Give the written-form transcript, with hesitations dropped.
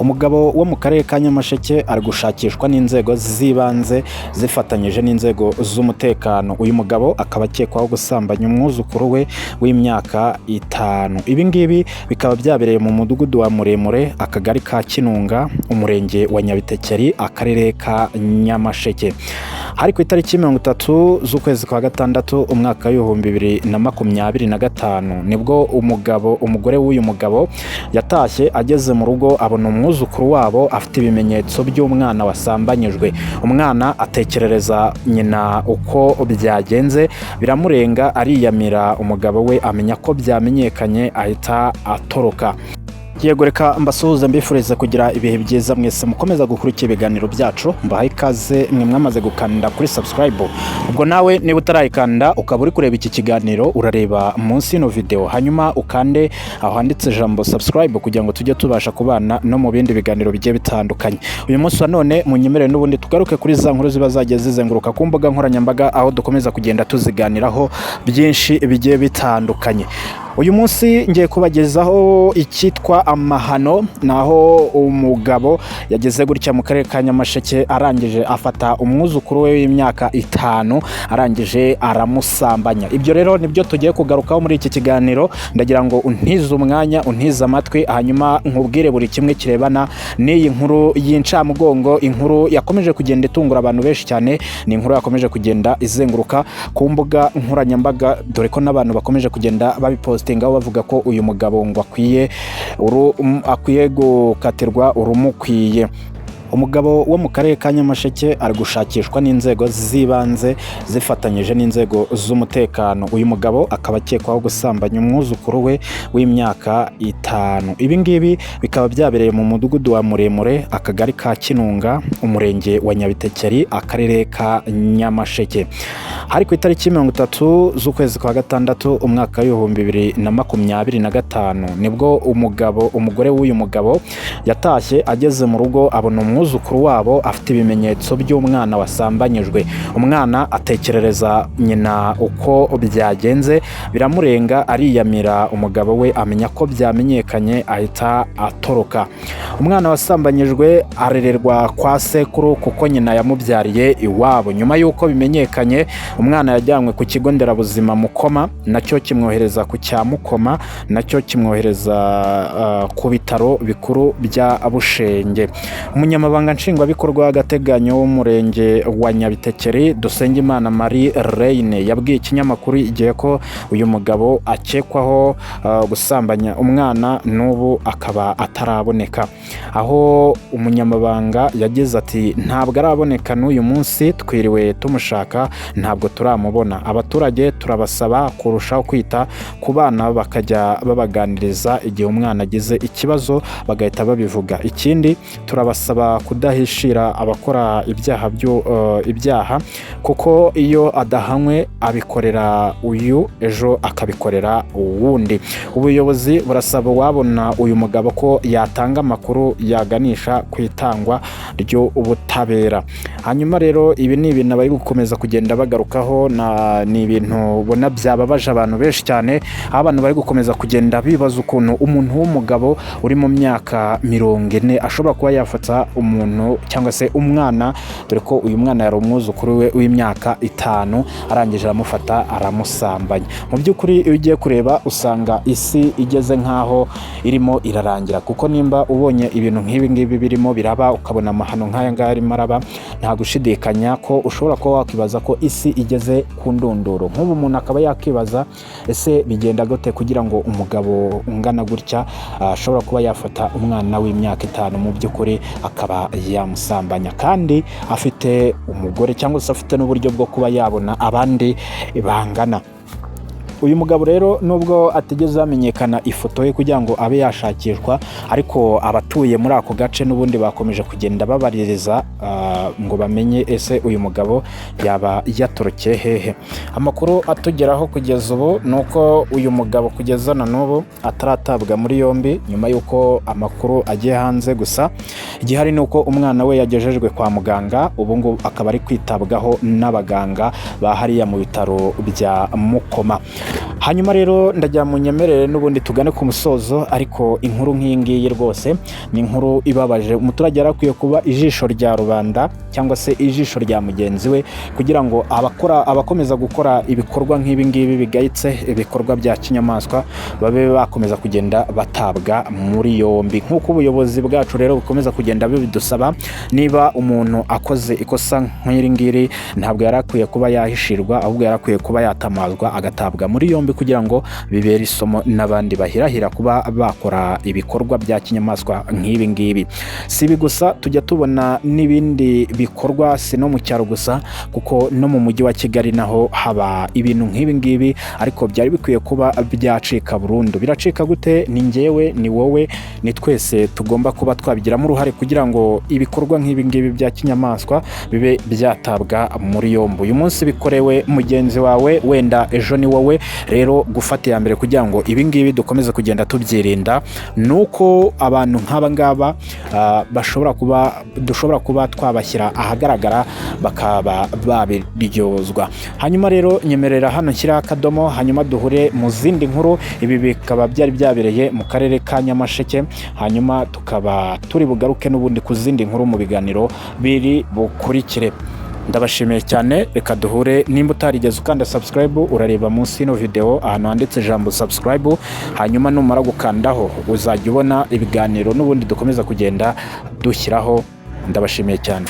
Umugabo wo mu karere ka Nyamasheke ari gushakishwa n'inzego z'ibanze zifatanyije n'inzego z'umutekano. Uyu mugabo akaba akekwaho gusambanya umwuzukuru we w'imyaka 5. Ibi ngibi bikaba byabereye mu mudugudu wa Muremure, akagari ka Kinunga, umurenge wa Nyabitekeri, akarere ka Nyamasheke. Hari ku itariki 30 z'ukwezi kwa gatandatu umwaka w'2025, nibwo umugabo umugore w'uyu mugabo yatashye ageze mu rugo abona umwuzukuru wabo afite ibimenyetso by'umwana wasambanyijwe. Umwana atekerereza nyina uko byagenze, biramurenga ariyamira umugabo we, amenya ko byamenyekanye ahita atoroka. Yego, reka mbasuhuze mbifurize kugira ibihe byiza mwese mukomeza gukurikira ibiganiro byacu. Mbahaye ikaze mwe mwamaze gukanda kuri subscribe. Ubwo nawe niba utarayikanda ukaba uri kureba iki kiganiro, urareba munsi y'ino video hanyuma ukande aho handitse ijambo subscribe kugira ngo tujye tubasha kubana no mu bindi biganiro bigiye bitandukanye. Uyu munsi wa none munyemerere n'ubundi tugaruke kuri za nkuru ziba zagiye zizenguruka ku mbuga nkoranyambaga, aho dukomeza kugenda tuziganiraho byinshi bigiye bitandukanye. Uyu munsi ngiye kubagezaho icyitwa amahano, naho umugabo yageze gutya mu karere ka Nyamasheke arangije afata umwuzukuru we w'imyaka 5 arangije aramusambanya. Ibyo rero nibyo tugiye kugarukaho muri iki kiganiro. Ndagira ngo untize umwanya, untize amatwi, hanyuma nkubwire buri kimwe kirebana n'iyi nkuru y'incamugongo, inkuru yakomeje kugenda itungura abantu benshi cyane. Ni inkuru yakomeje kugenda izenguruka ku mbuga nkoranyambaga, dore ko n'abantu bakomeje kugenda babipostingaho bavuga ko uyu mugabo ngo akwiye gukatirwa urumukwiye. Umugabo wo mu karere ka Nyamasheke ari gushakishwa n'inzego z'ibanze zifatanyije n'inzego z'umutekano. Uyu mugabo akaba akekwaho gusambanya umwuzukuru we w'imyaka 5. Ibi ngibi bikaba byabereye mu mudugudu wa Muremure, akagari ka Kinunga, umurenge wa Nyabitekeri, akarere ka Nyamasheke. Hari ku itariki 30 z'ukwezi kwa gatandatu umwaka w'2025, nibwo umugabo umugore w'uyu mugabo yatashye ageze mu rugo abona umwuzukuru wabo afite ibimenyetso by'umwana wasambanyijwe. Umwana atekerereza nyina uko byagenze, biramurenga ariyamira umugabo we, amenya ko byamenyekanye ahita atoroka. Umwana wasambanyijwe arererwa kwa sekuru kuko nyina yamubyariye iwabo. Nyuma y'uko bimenyekanye, umwana yajyanywe ku kigo nderabuzima Mukoma, nacyo kimwohereza ku cya Mukoma, nacyo kimwohereza ku bitaro bikuru bya Bushenge. Umunyamabanga nshingwabikorwa w'agateganyo w'umurenge wa Nyabitekeri, Dusengimana Marie Reine, yabwiye ikinyamakuru Igihe ko uyu mugabo akekwaho gusambanya umwana n'ubu akaba ataraboneka. Aho umunyamabanga yagize ati: "Ntabwo araboneka n'uyu munsi, twiriwe tumushaka ntabwo turamubona. Abaturage turabasaba kurushaho kwita ku bana, bakajya babaganiriza, igihe umwana agize ikibazo bagahita babivuga. Ikindi turabasaba kudahishira abakora ibyaha, kuko iyo adahanywe abikorera uyu, ejo akabikorera uwundi. Ubuyobozi burasaba uwabona uyu mugabo ko yatanga amakuru yaganisha ku itangwa ry'ubutabera." Hanyuma rero ibi ni ibintu abari gukomeza kugenda bagarukaho, ni ibintu ubona byababaje abantu benshi cyane, aho abantu bari gukomeza kugenda bibaza ukuntu umuntu w'umugabo uri mu myaka 40 ashobora kuba yafata umuntu cyangwa se umwana, dore ko uyu mwana yari umwuzukuru we w'imyaka 5, arangije aramufata aramusambanya. Mu by'ukuri iyo ugiye kureba usanga isi igeze nk'aho irimo irarangira, kuko nimba ubonye ibintu nk'ibi ngibi birimo biraba, ukabona amahano nk'aya ngaya arimo araba, nta gushidikanya ko ushobora kuba wakwibaza ko isi igeze ku ndunduro. Nk'ubu umuntu akaba yakibaza: ese bigenda gute kugira ngo umugabo ungana gutya ashobora kuba yafata umwana w'imyaka 5 mu by'ukuri akaba yamusambanya, kandi afite umugore cyangwa se afite n'uburyo bwo kuba yabona abandi bangana? Uyu mugabo rero nubwo atigeze hamenyekana ifoto ye kugira ngo abe yashakishwa, ariko abatuye muri ako gace n'ubundi bakomeje kugenda babaririza ngo bamenye ese uyu mugabo yaba yatorokeye hehe. Amakuru atugeraho kugeza ubu ni uko uyu mugabo kugeza na n'ubu ataratabwa muri yombi nyuma y'uko amakuru agiye hanze. Gusa igihari ni uko umwana we yagejejwe kwa muganga, ubu ngubu akaba ari kwitabwaho n'abaganga ba hariya mu bitaro bya Mukoma. Hanyuma rero ndajya mu nyemerere n'ubundi tugane ku musozo, ariko inkuru nk'iyi ngiyi rwose ni inkuru ibabaje. Umuturage yari akwiye kuba ijisho rya rubanda cyangwa se ijisho rya mugenzi we, kugira ngo abakora, abakomeza gukora ibikorwa nk'ibi ngibi bigayitse, ibikorwa bya kinyamaswa, babe bakomeza kugenda batabwa muri yombi, nk'uko ubuyobozi bwacu rero bukomeza kugenda bibidusaba. Niba umuntu akoze ikosa nk'iri ngiri, ntabwo yari akwiye kuba yahishirwa, ahubwo yari akwiye kuba yatamazwa, agatabwa muri yombi, kugira ngo bibere isomo n'abandi bahirahira kuba bakora ibikorwa bya kinyamaswa nk'ibi ngibi. Si ibi gusa, tujya tubona n'ibindi bikorwa, si no mu cyaro gusa, kuko no mu mujyi wa Kigali naho haba ibintu nk'ibi ngibi, ariko byari bikwiye kuba byacika burundu. Biracika gute? Ni njyewe, ni wowe, ni twese tugomba kuba twabigiramo uruhare kugira ngo ibikorwa nk'ibi ngibi bya kinyamaswa bibe byatabwa muri yombi. Uyu munsi bikorewe mugenzi wawe, wenda ejo ni wowe. Rero gufata iya mbere kugira ngo ibi ngibi dukomeze kugenda tubyirinda, ni uko abantu nk'aba ngaba bashobora kuba, dushobora kuba twabashyira ahagaragara, bakaba babiryozwa. Hanyuma rero nyemerera hano nshyiraho akadomo, hanyuma duhure mu zindi nkuru. Ibi bikaba byari byabereye mu karere ka Nyamasheke, hanyuma tukaba turi bugaruke n'ubundi ku zindi nkuru mu biganiro biri bukurikire. Ndabashimiye cyane, reka duhure. Nimba utarigeze ukanda subscribe, urareba munsi y'ino video ahantu handitse ijambo "subscribe", hanyuma numara gukandaho uzajya ubona ibiganiro n'ubundi dukomeza kugenda dushyiraho. Ndabashimiye cyane.